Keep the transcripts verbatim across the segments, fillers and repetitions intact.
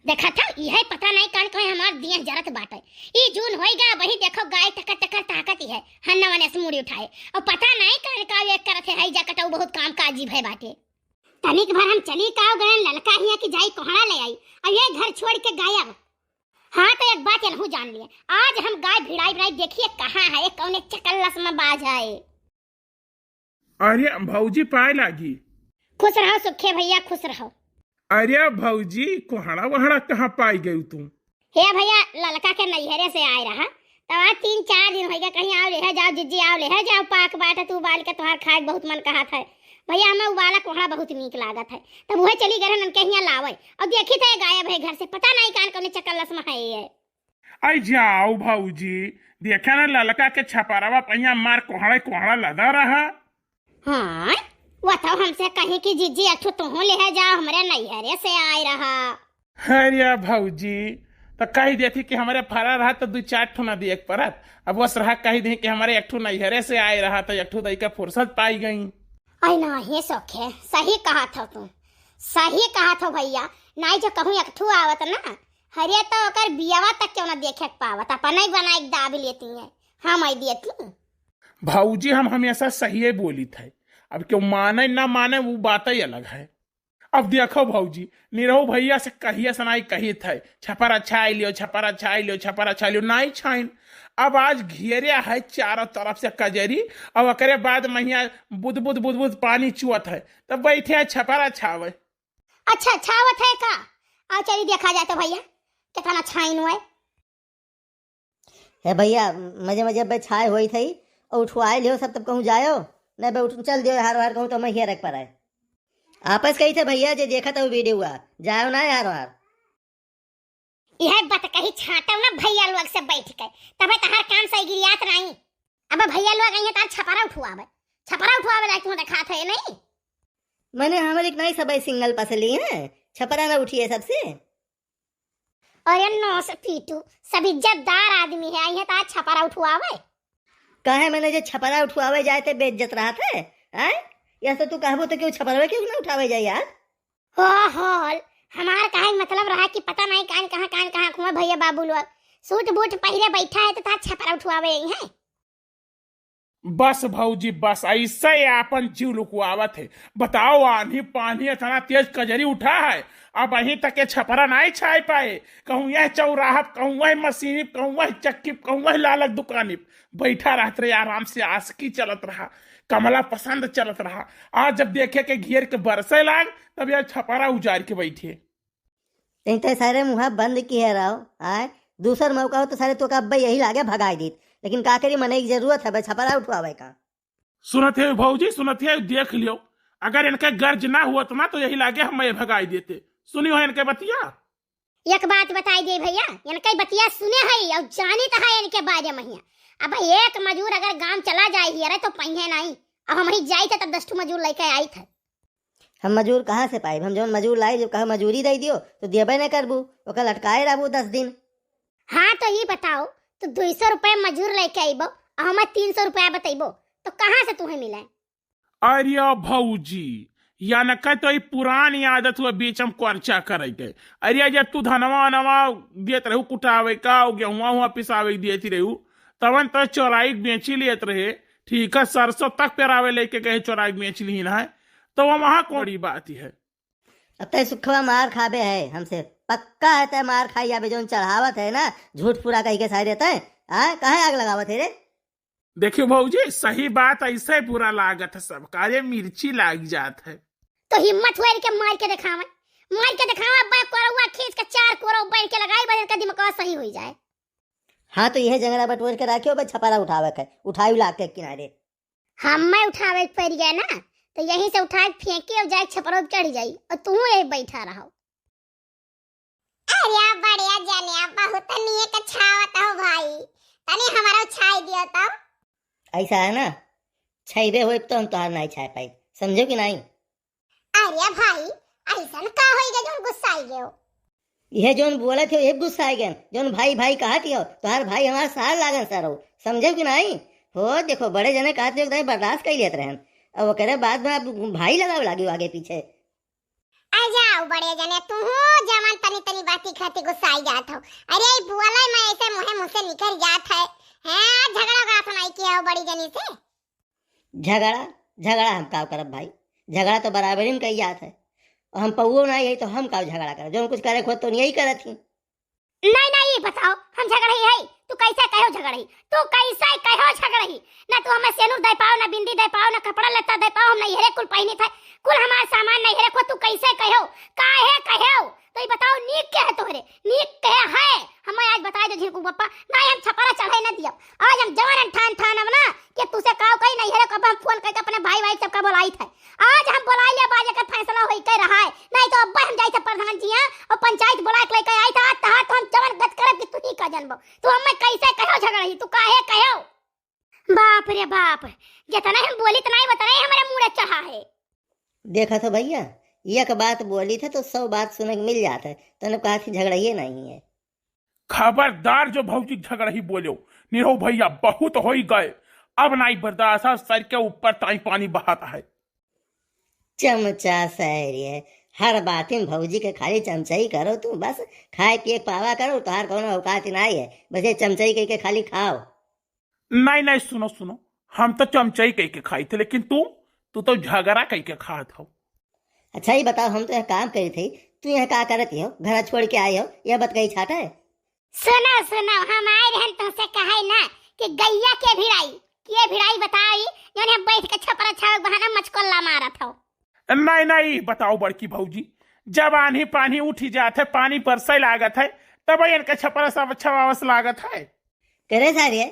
देखत हौ, इहै पता नाहीं कान कहे हमार दिया जरत बाटे। ई जून होइगा, वही देखो गाय टकर टकर ताकत ही है, हन्ना वने से मुड़ी उठाए। और पता नाहीं कान का ये करत है, हई जा कटऊ बहुत काम काजी भय बाटे। तनिक भर हम चली काव गए ललका हिया कि जाई कोहड़ा ले आई, और ये घर छोड़ के गायब। हाँ, तो एक बात एनहू जान लिए, आज हम गाय भिड़ाई भिड़ाई देखिए कहाँ है, कौने चकल्लस में बाझ है। अरे भौजी, पाए लागी। खुश रहो सुखे भैया, खुश रहो। अरे भौजी, कोहड़ा वहड़ा कहाँ पाई गई तू? हे भैया, ललका के नैहरे से आए रहा, तब आज तीन चार दिन होइगा, कहीं आव लेहे जाओ जिज्जी, आव लेहे जाओ, पाक बाटे तू बाल के, तोहार खाए के बहुत मन कहत है। भैया, हमें उबाला कोहड़ा बहुत नीक लागत है, तब वह चली गए रहन उनके हियाँ लावे, और देखी थे गायब है घर से, पता नाहीं कान कौने चकल्लस में है ये। आई जाओ भौजी, देखे ना ललका के छपरवा पहिया मार कोहड़ा कोहड़ा लदा रहा। हाँ, वो तो हमसे कही कि जिज्जी एक ठो तुहूँ लेहे जाओ, हमरे नैहरे से आए रहा। अरे भौजी, तो कही देती कि हमरे फरा रहा तो दू चार ठो ना दिए के परत। अब बस रहा कही दी कि हमरे एक ठो नैहरे से आए रहा तो एक ठो दई के फुर्सत पाई गई। आई ना, हे सखे, सही कहत हो तू, सही कहत हो भैया। नाहीं जो कहूँ एक ठो आवत ना, हरे तो ओकर बियावा तक क्यों ना देखे के पावत, अपने ही बनाए के दाब लेती हैं, हम आई देती। भौजी, हम हमेशा सहिए बोलित है, अब क्यों माने ना माने, वो बात ही अलग है। अब देखो भौजी, निरहू भैया से कहिए सनाई कहित है, छपरा छाई लियो, छपरा छाई लियो, छपरा छाई लियो, नाहीं छाइन। अब आज घेरे है चारों तरफ से कजरी, और ओकरे बाद महिया बुद बुद बुद बुद पानी चुअत है, तब बैठे है छपरा छावे। अच्छा, छावत है का? आओ चली देखा जाए तो भैया, कितना छाइन हुआ है। हे भैया, मजे मजे बे छाए होई थई, और उठवाए लियो सब, तब कहूँ जायो, नहीं बे उठ चल दियो हार हार कहूँ तो मैं हियर एक पर आए। आपस कही थे भैया जे देखत हो वीडियो हुआ, जायो ना हार हार। यह बात कही छाटो ना भैया लोग से बैठ के, तबे तहार काम सही गिरियात नहीं। अब भैया लोग अइहे तार छपरा उठवावे, छपरा उठवावे लायक तुम दिखात है नहीं। मैंने हमारे एक नहीं सब सिंगल पसली है, छपरा ना उठिए सबसे। अरे नौ से पीटू, सब इज्जतदार आदमी है, अइहे तार छपरा उठवावे। काहे मैंने जे छपरा उठवावे जाए ते बेइज्जत रहत है, हैं? या तो तू कहबो तो क्यों छपरवे क्यों ना उठावे जाए यार? हो होल, हमार कहे के मतलब रहा कि पता नहीं कान कहाँ, कान कहाँ घूमे भैया बाबू लोग। सूट बूट पहिरे बैठा है तो तार छपरा उठवावे आई है। बस भौजी बस, ऐसे ही आपन जीव लुकवावत है। बताओ, आन्ही पानी इतना तेज कजरी उठा है, अब अहीं तक ये छपरा नहीं छाए पाए। कहूँ यह चौराहा, कहूँ वह मशीनी, कहूँ वह चक्की, कहूँ वह लालक दुकानी, बैठा रहत रहे आराम से, आशिकी चलत रहा, कमला पसंद चलत रहा। आज जब देखे के घेर के बरसे लाग, तब यह छपरा उजाड़ के बैठे। तैं तो सारे मुँहा बंद किहे रहो, आय? दूसर मौका हो तो सारे तोका अब्बे यही लागे भगाई दीत। लेकिन का करी, मनई के जरूरत है, बे छपरा उठवावे का। सुनत है भौजी, सुनत है, देख लियो, अगर इनके गर्ज ना हुआ तो ना तो यही लागे हम मैं भगाई देते। सुनियो है इनके बतिया। एक बात बताई दे भैया, इनके बतिया सुने है और जानित है इनके बारे में हिया। अब एक मजूर अगर गांव चला जाए हिया रे तो पहिए नहीं, अब हम ही जाई थे तब दस ठो मजूर लेके आई थे। हम मजूर कहाँ से पाइब? हम जौन मजूर लाई, जब कहा मजूरी दे दियो, तो देबे न करबू, ओकर लटकाए रहबू दस दिन। हाँ, तो ये बताओ, तू दुई सौ रुपया मजूर लेके अइबो, और हमें तीन सौ रुपया बतइबो, तो कहाँ से तुम्हें मिले? अरे भौजी, या न कह तो ई पुरानी आदत हुआ बीच में खर्चा करे के। अरे जब तू धनवा वनवा देत रहू कुटावे का, और गेहुआ हुआ पिसावे के देती रहू, तवन तो चोराई के बेची लेत रहे, ठीक है, सरसों तक पेरावे लेके गए, चोराई के बेच लीन है, तो वो वहाँ कौड़ी बात है। अब तय सुखवा मार खाबे है हमसे, पक्का है तय मार खाई जाबे, जौन चढ़ावत है ना, झूठ पूरा कही के सारे तय, हाँ, काहे आग लगावत है रे? देखियो भौजी, सही बात, ऐसे बुरा लागत है सबका, अरे मिर्ची लाग जात है। तो हिम्मत हुआ इनके मार के दिखावे, मार के दिखावे, बे कोरवा खींच के चार कोरव बैठ के लगाई, बजन का दिमाग सही हो जाए। हाँ, तो यह जंगला बटोर के राखियो, बे छपरा उठावे के, उठाई लाग के किनारे। हम मैं उठावे के पड़ गया ना, तो यहीं से उठा के फेंकी और जाए छपरा चढ़ जाई, और तू यही बैठा रहो। अरे बढ़िया जनिया, बहुत नीक छावत हो भाई, तनी हमरो छाई दियो तो। ऐसा है ना, छाईबे होइब तो हम तोहार नहीं छाए पाई, समझो कि नहीं? अरे भाई, ऐसन का होई गए जौन गुस्साई गयो? यह जौन बोलत हो, यही गुस्साई गए। जौन भाई भाई कहत हो, तोहार भाई हमार सार लागन सरो, समझो कि नहीं? हो देखो, बड़े जने कहत हो, एकदम बर्दाश्त कर लेत रहन, अब ओकरे बाद में अब भाई लगावे लागी आगे पीछे। आ जाओ बड़े जने, तू जमन तनी तनी खाती खाती गुस्साई जात हो। अरे, ई बोले में ऐसे मुँहे मुँह से निकल जात है। हैं, झगड़ा उगड़ा तो नाहीं किया हो बड़ी जनी से? झगड़ा, झगड़ा हम काव करब भाई? झगड़ा तो बराबरी में कही जात है। और हम पौओ नाहीं है तो हम काव झगड़ा करब? जौन कुछ करे खुद तो यही करत ही। नाहीं, नाहीं, ई बताओ, हम झगड़ही है? तू कैसे कहो झगड़ही? तू कैसे कहो झगड़ही? ना तू हमें सेनुर दे पाओ, ना बिंदी दे पाओ, ना कपड़ा लत्ता दे पाओ, हम नैहरे कुल पहिनी थे, कुल हमार सामान नैहरे को, तू कैसे कहो? काहे कहो? तो ई बताओ, नीक के है तोहरे? नीक के है? हमें आज बताए दे झिनकू बप्पा, नाहीं हम छपरा चढ़े ना दियब। आज हम जवन ठान ठान अब ना कि तुसे काव कही नैहरे को, अब हम फोन करके अपने भाई भाई सबका बोलाई थे। आज हम बोलाई ले, आज एकर फैसला होई के रहा है, नाहीं तो अब हम जाई थे प्रधान जी यहाँ और पंचायत बोला के लेके आई था। आज तहार तो हम जवन गत करब कि तू ही का जनबो। तू हमें कैसे कहो झगड़ही, तू काहे कहो? बाप रे बाप, जितना हम बोली इतना ही उतना ही हमारे मुड़े चढ़ा है। देखा तो भैया, एक बात बोली थे तो सौ बात सुने के मिल जात है, तने कहा थी झगड़ाइए नहीं है। खबरदार जो भौजी झगड़ही बोलो, निरहू भैया बहुत होई गए, अब नाहीं बर्दाश्त है, सर के ऊपर ताई पानी बहात है। चमचा सर ये, हर बात में भौजी के खाली चमचाई करो तू, बस खाए पिए के पावा करो, तोहार कौनो औकात नाहीं है, बस ये चमचाई कह के खाली खाओ। नाहीं, नाहीं, सुनो, सुनो, हम तो चमचाई कह के खाई थे, लेकिन तू, तू तो झगड़ा कह के खात हो। अच्छा, ई बताओ, हम तो यहाँ काम करी थे, तू यहाँ का करत हो? घर छोड़ के आए हो, यह बतकही छाट है? सुनो, सुनो, हम आए रहन तुमसे कहे ना कि गैया के भिड़ाई, के भिड़ाई बताई, जौन हम बैठ के छपरा छाव बहाना मचकोल्ला मारत हो। नाहीं, नाहीं, बताओ बड़की भौजी, जब आन्ही पानी उठी जात है, पानी बरसे लागत है, तब इनके छपरा सब अच्छा वावस लागत है। करे सारे,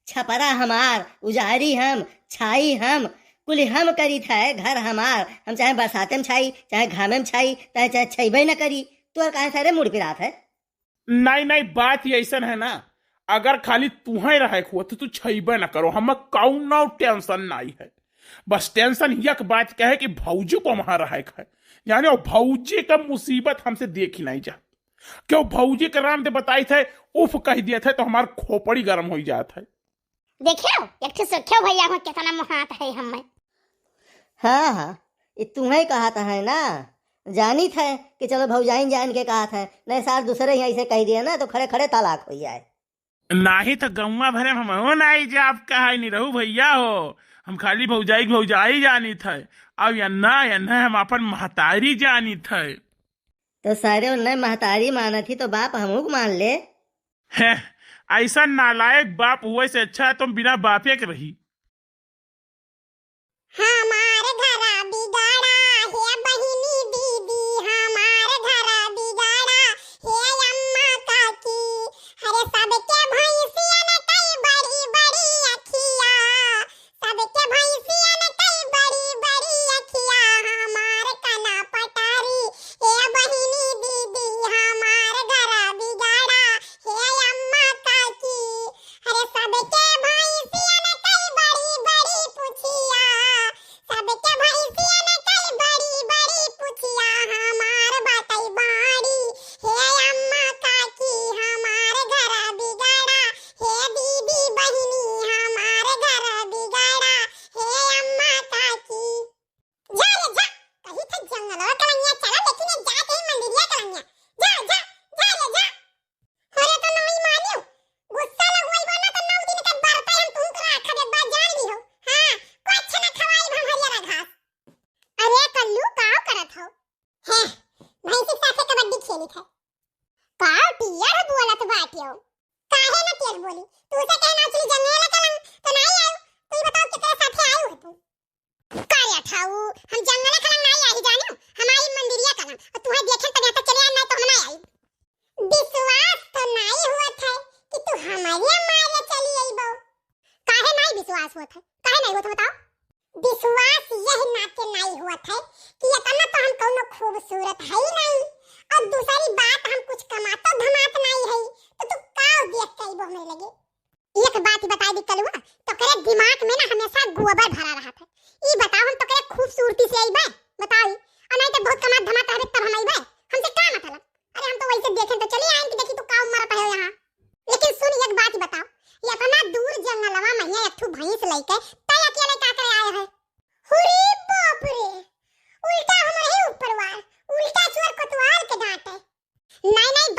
छपरा हमार, उजारी हम, छाई हम, कुल हम करी थे, घर हमार, हम चाहे बरसाते में छाई, चाहे घामे में छाई, चाहे, चाहे छइबे न करी, तोर काहे सारे मुड़ पिरात है? नाहीं, नाहीं, बात ये ऐसन है ना, अगर खाली तुहें रहे के हुआ तो तू छइबे न करो, हमें कौनो tension नाहीं है। बस tension एक बात के है कि भौजी को वहां रहे के है, यानी वो भौजी का मुसीबत हमसे देखी नाहीं जा। क्यों भौजी के राम दे बताई थे, उफ कह दिए थे तो हमार खोपड़ी गरम हो जात है। देखियो, एक ठे सोचो भैया हो कितना मोहात है हमें। हाँ, हाँ, ये तुम्हें कहत है ना, जानित है कि चलो भौजाइन जान के कहत है, नहीं सार दूसरे ही ऐसे कह दिए ना तो खड़े खड़े तलाक हो जाए। नाहीं तो गौवा भरे में हमहू नाहीं जाब कहा निरहू भैया हो, हम खाली भौजाई के भौजाई जानित है, अब यन्ना यन्ना हम अपन महतारी जानित है। तो सारे उन्हें महतारी मानत ही तो बाप हमहू के मान ले। हैं, ऐसा नालायक बाप हुए से अच्छा है तुम बिना बापे के रही। हमार घरा बिगाड़ा हे बहिनी दीदी, हमार घरा बिगाड़ा हे अम्मा काकी। अरे सबके भैंसियन कई बड़ी बड़ी अखिया, सबके भैंसियन कई बड़ी बड़ी अखिया, हमार कना पटारी हे बहिनी दीदी, हमार घरा बिगाड़ा हे अम्मा काकी। अरे सबके भैंसियन कई बड़ी बड़ी पुछिया, सबके भैंसियन कई बड़ी बड़ी पुछिया, हमार बाटई बाड़ी हे अम्मा काकी, हमार घर बिगाड़ा हे दीदी बहिनी, हमार घर बिगाड़ा हे अम्मा काकी। जा रे जा, कही थे जंगलवा कलंगिया चला, लेकिन ये जात ही मंदिरिया कलंगिया। जा, जा, जा रे जा। अरे तो नहीं मानियो, गुस्सा लगवाई बोला तो नौ दिन के बरते हम तुमको राख देब, बात जान ली हो। हाँ, कुछ न खवाई हम हरियर घास। अरे कल्लू, काव करत हो? हैं, भैंसी के साथे कबड्डी खेली थे। काव टियर बोलत बाटियो? काहे न टियर बोली? तू से कहे ना चली जंगले कलंग तो नहीं आयो। तू ही बताओ केकरे साथे आयो है तू? का रे अठाऊ, हम जंगले कलंग नाई आही जानियो, हम आई मंदिरिया कलंग, और तुहे देखे तब यहाँ तक चले आए, नाई तो हम नाई आई। विश्वास तो नाई हुआ था कि तू हमारे मारे चली आई बो। काहे नाई विश्वास हुआ था, काहे नाई हुआ था बताओ? विश्वास यह नाते नाई हुआ था कि इतना तो हम कौनो खूबसूरत है ही नहीं, और दूसरी बात हम कुछ कमातो धमात नहीं है, तो तू का देख के आई बो हमें लगे? एक बात ही बता दी कलुआ, तोकरे दिमाग में ना हमेशा गोबर भरा रहत है। ई बताओ हम तोकरे खूबसूरती से अइबे? बताओ ही। और नहीं तो बहुत कमात धमात रहबे तब हम अइबे। हमसे का मतलब? अरे हम तो वैसे देखें तो चली आएन कि देखी तू का उम्र पे हो यहाँ। लेकिन सुन एक बात ही बताओ, ये इतना दूर जंगलवा में एक ठो भैंस लेके तय अकेले का करे आए है? अरे बाप रे, उल्टा हमरे ही ऊपर वार, उल्टा चोर कोतवाल के डांटे। नहीं, नहीं,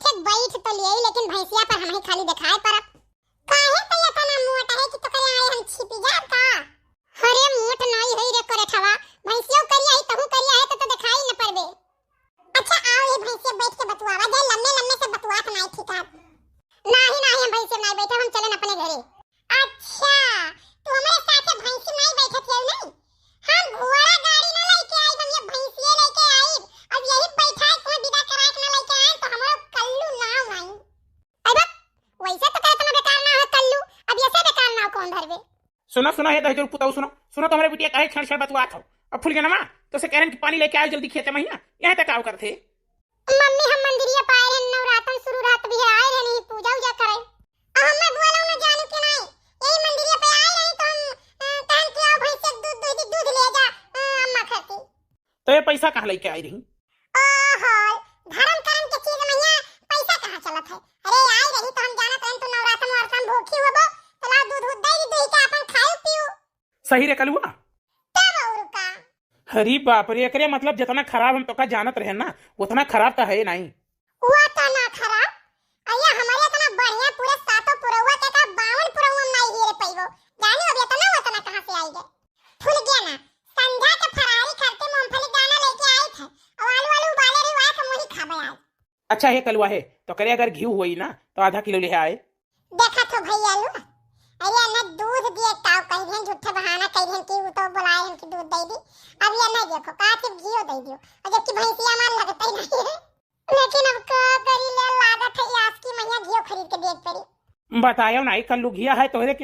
ठे बैठ तो लियई, लेकिन भैंसिया पर हमही खाली देखाए परब। काहे त एतना मोट है कि तोकरे आए हम छिपी जाब का? अरे मोट नाई है रे करेठवा, भैंसियो करिया है, तहू करिया है, तो, तो देखाई न परबे। अच्छा आओ ये भैंसिया बैठ के बतुआवा, जे लम्मे लम्मे से बतुआत नाई ठीक है। नाही नाही, हम भैंसिया नाई बैठे, हम चलन अपने घरे। अच्छा, तू हमरे साथे भैंसी नाई बैठत है नहीं? हम घोड़ा गाड़ी ना लेके आई, हम ये भैंसिया लेके आई। अब यही बैठाए को विदा कराए के ना लेके आए तो हमरो कल्लू नाव नाई। अरे बक, वैसे तो कहत ना बेकार नाव है कल्लू, अब ऐसे बेकार नाव कौन धरबे? सुना सुना, हे दहिजोर पुताऊ, सुना सुना, तो हमरे बिटिया काहे छेड़ छेड़ बतुआत हो। अब फूल के नमा तो से कह रहे कि पानी लेके आओ जल्दी खेते में ही ना, यहाँ तक आओ करते। मम्मी हम मंदिरिया पाए रहन, नवरातन शुरू रहत भी है, आए रहन ही पूजा उजा करे। अब हमें बुआ लोग ना जानू के नाई, यही मंदिरिया पे आए रही तो हम अ, कहन कि आओ भैंस के दूध दूध दूध ले जा अ, अम्मा खाती। तो ये पैसा कहाँ लेके आई रही? ओहो, धर्म कर्म के चीज में यहाँ पैसा कहाँ चलत है? अरे आई रही तो हम जानत रहन तू नवरातन वरातन भूखी होबो, तो लाओ दूध उध दे दी, दूध के अपन खाओ पियो। सही रे कलुआ। तब और का? अरे बाप रे, एकरे मतलब जितना खराब हम तोका जानत रहे ना, उतना खराब तो है नहीं। वो तो ना खराब, अरे हमारे इतना बढ़िया पूरे सातों पुरौआ के का बावन पुरौआ में नहीं गिरे पैबो। जानी अब इतना उतना कहाँ से आई गए? फूल गया ना, संझा के फरारी करते मूंगफली दाना लेके आई थे, और आलू आलू उबाले रही, वहाँ के मुही खाबे आज। अच्छा हे कलुआ हे, तो करे अगर घी हुई ना तो आधा किलो ले आए। देखा तो भैया लो, अरे ना दूध दिए ताव कह दिहन, झूठे बहाना कह दिहन कि वो तो बुलाए हन कि दूध दे दी। अब ये नहीं देखो, का सिर्फ घियो दे दियो, और जबकि भैंसिया हमार लगते ही नहीं है। लेकिन अब का करी ले, लागत है आज की मैया घियो खरीद के देख पड़ी। बतायो नहीं कल्लू, घिया है तोहरे